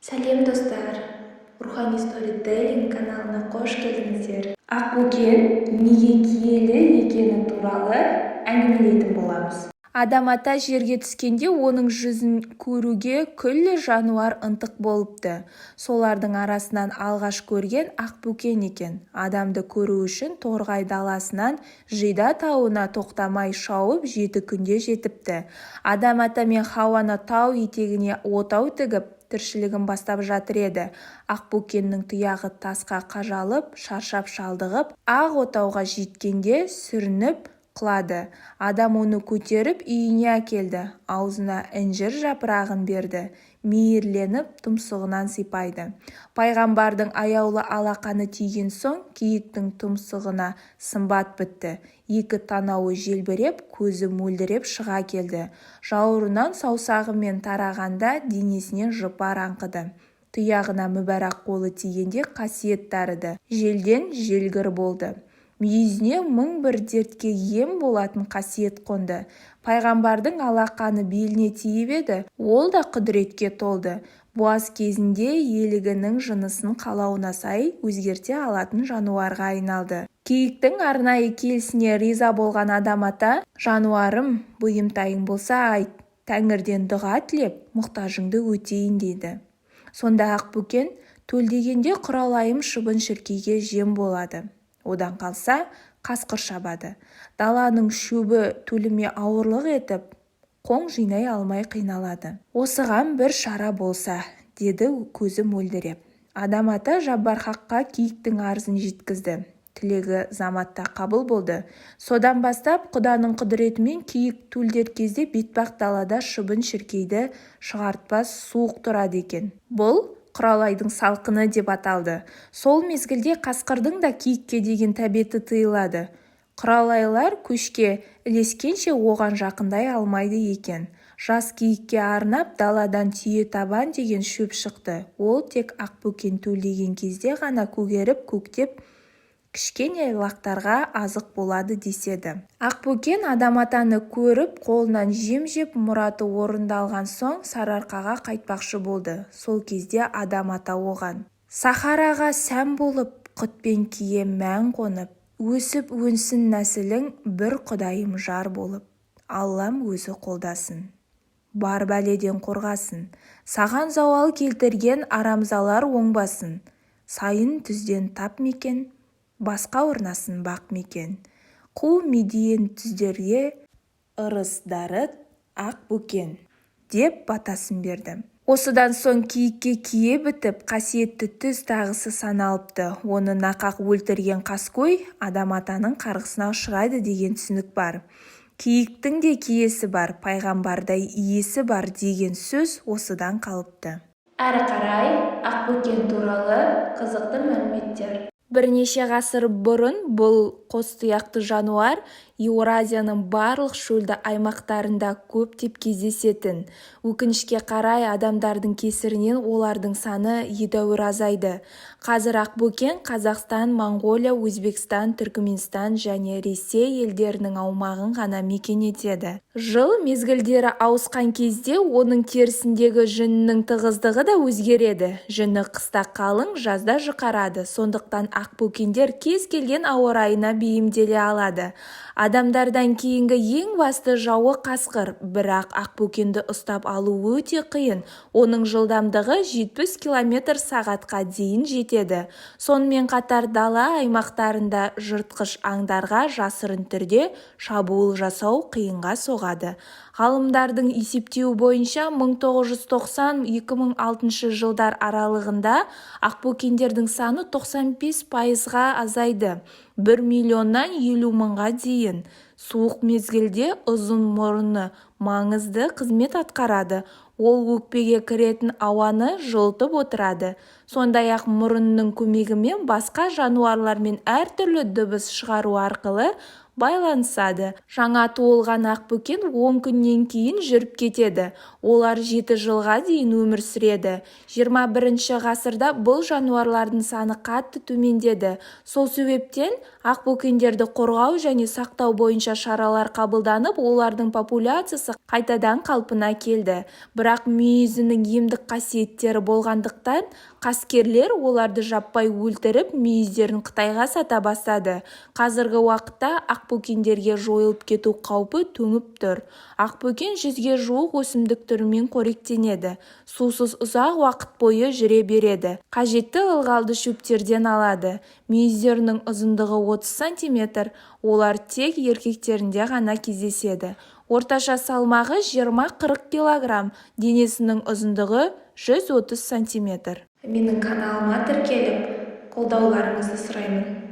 Сәлем, достар! Рухани сторителлинг каналына қош келдіңіздер! Ақбөкен неге киелі екені туралы әңгімелейтін боламыз. Адам ата жерге түскенде оның жүзін көруге күллі жануар ынтық болыпты. Солардың арасынан алғаш көрген Ақбөкен екен. Адамды көру үшін Торғай даласынан Жида тауына тоқтамай шауып 7 күнде жетіпті. Адам ата мен Хауа ана тау етегіне отау тігіп, тіршілігін бастап жатыр еді. Ақбөкеннің тұяғы тасқа қажалып, шаршап-шалдығып, ақ отауға жеткенде сүрініп құлады. Адам оны көтеріп үйіне әкелді. Аузына інжір жапырағын берді. Мейірленіп тұмсығынан сипайды. Пайғамбардың аяулы алақаны тиген соң киіктің тұмсығына сымбат бітті. Екі танауы желбіреп, көзі мөлдіреп шыға келді. Жауырынын саусағымен тарағанда денесінен жұпар аңқыды. Тұяғына мүбәрак қолы тигенде қасиет дарыды, желден желгір болды. Мүйізіне мың бір дертке ем болатын қасиет қонды. Пайғамбардың алақаны беліне тиіп еді, ол да құдіретке толды. Буаз кезінде елігінің жынысын қалауына сай өзгерте алатын жануарға айналды. Киіктің арнайы келісіне риза болған Адам ата: «Жануарым, бұйымтайың болса айт, тәңірден дұға тілеп, мұқтажыңды өтейін», – дейді. Сонда Ақбөкен: «Төлдегенде құралайым шыбын-шіркейге жем болады, одан қалса қасқыр шабады. Даланың шөбі төліме ауырлық етіп, қоң жинай алмай қиналады. Осыған бір шара болса», – деді көзі мөлдіреп. Адам ата Жаббар хаққа киіктің арызын жеткізді. Тілегі заматта қабыл болды. Содан бастап Құданың құдіретімен киік төлдер кезде бетпақ далада шыбын-шіркейді шығартпас суық тұрады екен. Бұл құралайдың салқыны деп аталды. Сол мезгілде қасқырдың да киікке деген тәбеті тыйылады. Құралайлар көшке ілескенше оған жақындай алмайды екен. Жас киікке арнап даладан түйетабан деген шөп шықты. Ол тек Ақбөкен төлдеген кезде ғана көгеріп көктеп, кішкене лақтарға азық болады деседі. Ақбөкен Адам атаны көріп, қолынан жем жеп, мұраты орындалған соң Сарыарқаға қайтпақшы болды. Сол кезде Адам ата оған: «Сахараға сән болып, құт пен кие мән қонып, өсіп-өнсін нәсілің, бір Құдайым жар болып, Аллам өзі қолдасын, бар бәледен қорғасын, саған зауал келтірген арамзалар оңбасын, сайын түзден тап мекен, басқа орнасын бақ мекен, қу медиен түздерге ырыс дарыт, Ақбөкен», – деп батасын берді. Осыдан соң киікке кие бітіп, қасиетті түз тағысы саналыпты. Оны нақақ өлтірген қаскөй Адам атаның қарғысына ұшырайды деген түсінік бар. Киіктің де киесі бар, пайғамбардай иесі бар деген сөз осыдан қалыпты. Әрі қарай Ақбөкен туралы қызықты мәліметтер. Бірнеше ғасыр бұрын бұл қостұяқты жануар Еуразияның барлық шөлді аймақтарында көптеп кездесетін. Өкінішке қарай, адамдардың кесірінен олардың саны едәуір азайды. Қазір ақбөкен Қазақстан, Моңғолия, Өзбекстан, Түркіменстан және Ресей елдерінің аумағын ғана мекен етеді. Жыл мезгілдері ауысқан кезде оның терісіндегі жүнінің тығыздығы да өзгереді. Жүні қыста қалың, жазда жұқарады. Сондықтан ақбөкендер кез келген ауа райына бейімделе алады. Адамдардан кейінгі ең басты жауы қасқыр. Бірақ ақбөкенді ұстап алу өте қиын. Оның жылдамдығы 70 километр сағатқа дейін жетеді. Сонымен қатар дала аймақтарында жыртқыш аңдарға жасырын түрде шабуыл жасау қиынға соғады. Ғалымдардың есептеуі бойынша, 1990-2006 жылдар аралығында ақбөкендердің саны 95 пайызға азайды: 1 миллионнан 50 мыңға дейін. Суық мезгілде ұзын мұрны маңызды қызмет атқарады. Ол өкпеге кіретін ауаны жылытып отырады. Сондай-ақ мұрынның көмегімен басқа жануарлармен әртүрлі дыбыс шығару арқылы Байланысады. Жаңа туылған ақбөкен 10 күннен кейін жүріп кетеді. Олар 7 жылға дейін өмір сүреді. 21-ші ғасырда бұл жануарлардың саны қатты төмендеді. Сол себептен ақбөкендерді қорғау және сақтау бойынша шаралар қабылданып, олардың популяциясы қайтадан қалпына келді. Бірақ мүйізінің емдік қасиеттері болғандықтан, қаскерлер оларды жаппай өлтіріп, мүйіздерін Қытайға сата бастады. Қазіргі уақытта ақбөкендерге жойылып кету қаупі төніп тұр. Ақбөкен 100-ге жуық өсімдік түрімен қоректенеді. Сусыз ұзақ уақыт бойы жүре береді. Қажетті ылғалды шөптерден алады. Мүйіздерінің ұзындығы 30 сантиметр. Олар тек еркектерінде ғана кездеседі. Орташа салмағы 20-40 килограмм, денесінің ұзындығы 130 сантиметр. Менің каналыма тіркеліп, қолдауларыңызды сұраймын.